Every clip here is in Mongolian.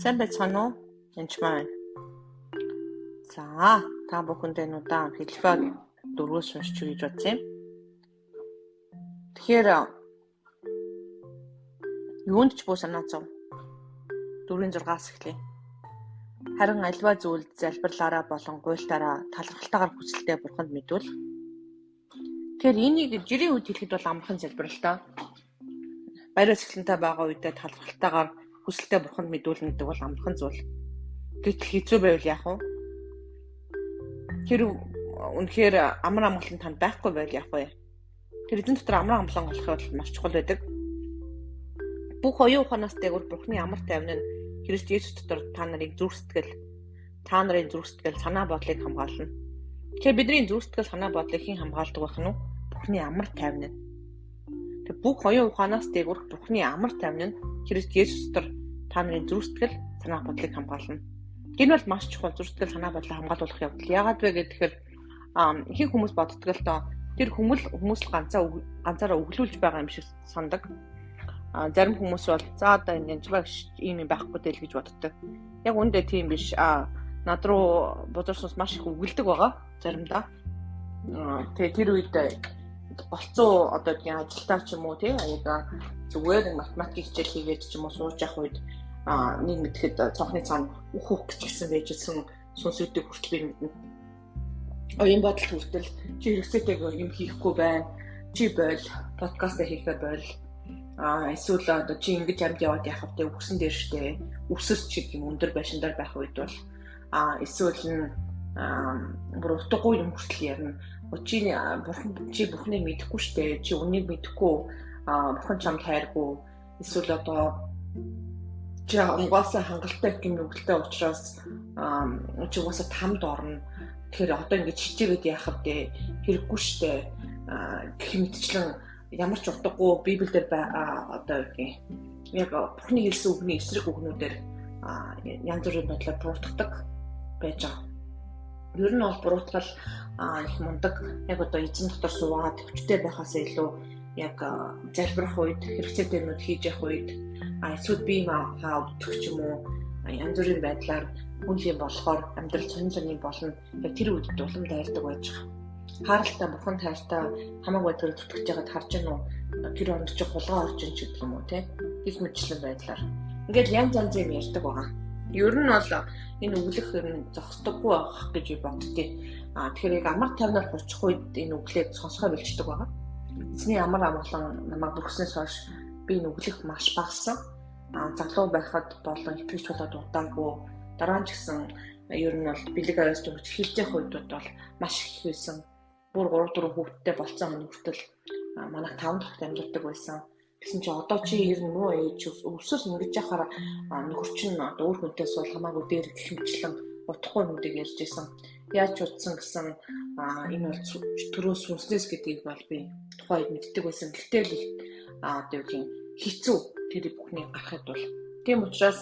Сайн байцгаана уу? Янчмаа байна. За, та бүхэндээ энэ удаа Филиппи 4-өөс уншиж өгье гэж бодсон юм. Тэгэхээр юунд ч бүү санаа зов. 4-6-аас эхлэе. Харин альва зүйлд залбирлаараа болон гуйлтаараа талархалтайгаар хүсэлтээ бурханд мэдүүл. Тэгэхээр энийг жирийн үед хэлэхэд бол амархан залбирал та. Баяр сэтгэлэнтэй байгаа үедээ талархалтайгаар хүсэлтээ бурханд мэдүүлнэ гэдэг бол амархан зүйл. Гэтэл хэцүү байвал яах вэ? Тэр үнэхээр амар амгалан танд байхгүй байвал яах вэ? Тэр эзэн дотор амар амгалан олох бол маш чухал байдаг. Бүх оюун ухаанаас дээгүүр Бурхны амар тайван нь Христ Есүс дотор та нарыг зүрх сэтгэл, та нарын зүрх сэтгэл санаа бодлыг хамгаална. Тэгэхээр бидний зүрх сэтгэл санаа бодлыг хэн хамгаалдаг байх нь вэ? Бурхны амар тайван нь. Тэр бүх оюун ухаанаас дээгүүр Бурхны амар тайван нь Христ Есүс дотор та нарын зүрх сэтгэл санаа бодлыг хамгаална. Энэ бол маш чухал, зүрх сэтгэл санаа бодлоо хамгаалуулах явдал. Яагаад вэ гэхээр ихэнх хүмүүс боддог л доо тэр хүмүүс л ганцаараа өглөөлж байгаа юм шиг сандаг. Зарим хүмүүс бол за одоо энэ янжмаа ийм юм байхгүй дээ л гэж боддог. Яг үүндээ тийм биш. Над руу бузар сүнс маш их өглөдөг байгаа заримдаа. Тэгээ тэр үед болцоо одоо тийм ажилтаа ч юм уу тий аяга зүгээр математик хичээл хийгээд ч юм уу сууж явах үед нэг мэдхэд цонхны цаана үх үх гэж гисэн байжсэн сүнсүүдийг хүртэл би мэднэ. Оюун бодол хүртэл чи хэрэгцээтэйг юм хийхгүй байна. Чи бойл подкаст хийхээр бойл. Эсвэл одоо чи ингэж амьд яваад яах вэ? Үхсэн дээр штэ. Үсэрч чиг юм өндөр байшин дээр байх үед бол эсвэл нь бүр утгагүй юм хүртэл ярина. Чи бурхан, чи бурхныг мэдэхгүй штэ. Чи үнийг мэдэхгүй. Бурхан чамд хайргүй. Эсвэл одоо чи угаасаа хангалттай гин нүгэлтэй учраас чи угаасаа тамд орно. Тэгэхээр одоо ингэж хичээгээд яах вэ? Хэрэггүй штэ. Гэх мэтчлэн ямар ч утгагүй Библиэлд одоо яг Бурхны хэлсэн үгний эсрэг үгнүүдээр янз бүрийн байдлаар буруутгадаг байж байгаа. Ер нь бол буруутгал их мундаг. Яг одоо эзэн дотор суугаад хүчтэй байхаас илүү яг залбирах үед, хэрэгцээтэй юмнууд хийж явах үед эсвэл бие махаа өвдөх ч юм уу янз бүрийн байдлаар хүнлийн болохоор амьдрал сонин сонин болно. Яг тэр үед улам дайрдаг байж байгаа. Хаалтай бурхан хайртай хамаагүй тэр зүтгэж байгаад харж гэнэ үү? Тэр онд чи хулгай орж ин ч гэдэг юм уу те? Гэх мэтчлэн байдлаар. Ингээд янз янз юм ярьдаг байгаа. Ер нь бол энэ өглөх ер нь зогсдоггүй байх гэж боддتي. Тэгэхээр яг амар тайвнаар хурчих үед энэ өглөөг сонсгоо болчдөг байгаа. Эзний амар амгалан намайг бүрхснээс хойш би энэ өглөх маш багассан. Залуу байхад болон итгэж болоод удаагүй дараа нь ч гэсэн ер нь бол бэлэг араас дөнгөж эхэлж явах үед бол маш их байсан. Бүр 3-4 хүүхэдтэй болцсон хүн хүртэл манайх 5 дахь амьдардаг байсан. Тэгсэн чи одоо чи ер нь муу ээж өвсөл ингэж яхаар нөхөр чинь одоо өөр хүнтэй суул хамаагүй дээр гэх мэтчлэн утгагүй юмдыг ярьж исэн. Яаж утсан гэсэн энэ бол төрөө сүнснээс гэдгийг бол би тухайн үед мэддэг байсан. Гэхдээ л одоо юу гэх хэцүү тэр бүхнийг гаргахад бол. Тийм учраас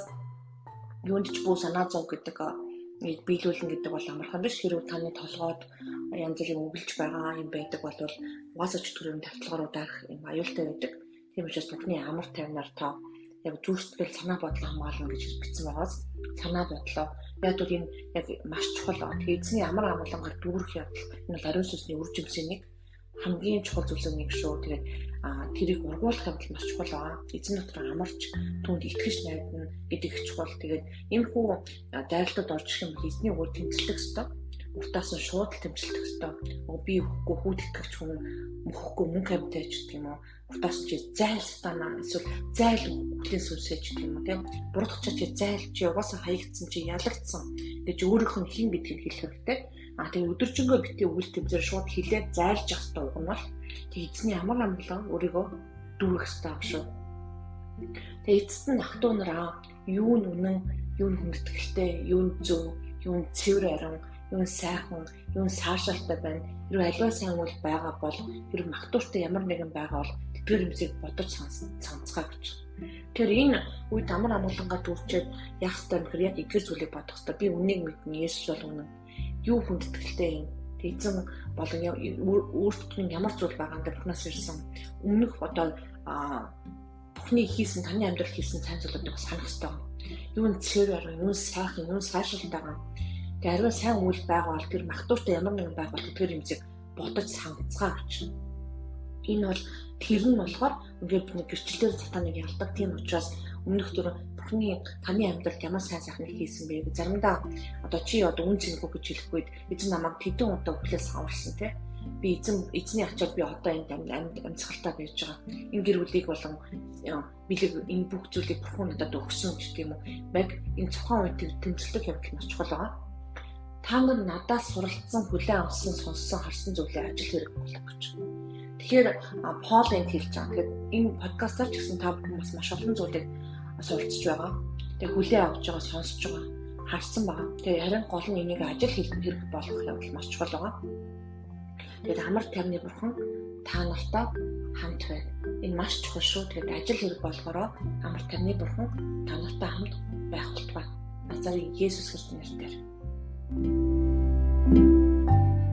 юунд ч бүү санаа зов гэдэг биелүүлнэ гэдэг бол амархан биш. Хэрвээ таны толгойд янз бүрийн өглөж байгаа юм байдаг бол угаасаа ч төрийн тавталгаар удаах юм аюултай байдаг. Тийм учраас бүхний амар тайвнаар та яг зүрх сэтгэл санаа бодлоо хамгаална гэж бичсэн байгаас санаа бодлоо. Яг бол энэ яг маш чухал. Тэгээ эзний амар амгалангаар дүүрэх явдал энэ бол ариун сүнсний үр жимсийн нэг хамгийн чухал зүйлсийн нэг шүү. Тэгээд тэрийг ургуулах явдал маш чухал байгаа. Эзэн дотор амарч түүнд итгэж найдна гэдэг их чухал. Тэгээд иймэрхүү дайралтууд орж ирэх юм бол эзний үгээр тэмцэлдэх ёстой. Уртаас нь шууд л тэмцэлдэх ёстой. Би өгөхгүй хүүд итгэгч хүн мөхөхгүй мөнгө хамтай ч гэдэг юм уу. Уртаас нь чи зайл станаа эсвэл зайл үхлийн сүнсээ ч гэдэг юм уу тийм. Буруутгачаа чи зайл, чи угаасаа хаягдсан, чи ялагдсан гэж өөрийнх нь хэн гэдгийг хэлэх хэрэгтэй. Тэгээ өдөржингөө битгий үгэл тэмцээр шууд хилээд зайлж явах хэрэгтэй уг нь бол. Тэгээ эзний амар амгалан өөрийгөө дүүргэх хэрэгтэй баг шүү. Тэгээ эцэст нь ах トゥ нараа юу нь үнэн, юу нь хүндэтгэлтэй, юу нь зөв, юу нь цэвэр ариун, юу нь сайхан, юу нь саашаалтай байна. Хэрвээ аливаа сайн үйл байгаа бол, хэрвээ магтууртай ямар нэгэн байгаа бол тэдгээр юмсыг бодож санацгаа гэж. Тэгэхээр энэ үед амар амгалангаар дүүрчээд яах ёстой юм гэхээр яг эдгээр зүйлийг бодох ёстой. Би үннийг мэднэ, Есүс бол үнэн. Юу хүндэтгэлтэй юм. Тэг эзэн болон өөртөө нь ямар зүйл байгаа юм бэ Бурханаас ирсэн. Өмнөх одоо Бурхны хийсэн, таны амьдрал хийсэн сайн зүйлүүдийг бас санах ёстой. Юу нь цэвэр арга, юу нь сайхан, юу нь сайшаалтай байгаа. Тэгээ ариун сайн үйл байгаа бол тэр махтууртай ямар нэгэн байх бол тэдгээр юмсыг бодож сангацгаа гэж. Энэ бол тэр нь болохоор ингээд бид нэг гэрчлэлээр сатаныг ялдаг. Тийм учраас өмнөх төр Бурхны таны амьдралд ямар сайн сайхныг хийсэн бэ гэж заримдаа одоо чи одоо үн цэнгүй гэж хэлэхгүй эзэн намайг тэдэн удаа үхлээс аварсан тий. Би эзний ачаад би одоо энд амьсгалтай байж байгаа. Энэ гэр бүлийг болон бэлэг энэ бүх зүйлийг Бурхан надад өгсөн гэх юм уу. Баг энэ цохон үед тэмцэлдэх явдал маш чухал байгаа. Та нар надаас суралцсан, хүлээн авсан, сонссон, харсан зүйлээ ажил хэрэг болгох гэж. Тэгэхээр Пол энд хэлж байгаа. Тэгэхээр энэ подкастаар ч гэсэн та бүхэн бас маш олон зүйлийг суралцж байгаа. Тэгээ хүлээн авч байгаа, сонсож байгаа, харсан байгаа. Тэгээ харин гол нь энийг ажил хэрэг болгох явдал маш чухал байгаа. Тэгээд амар тайвны бурхан та нартай хамт байна. Энэ маш чухал шүү. Тэгээд ажил хэрэг болгороо амар тайвны бурхан та нартай хамт байх болтугай. Назарын Есүс Христосийн нэрээр.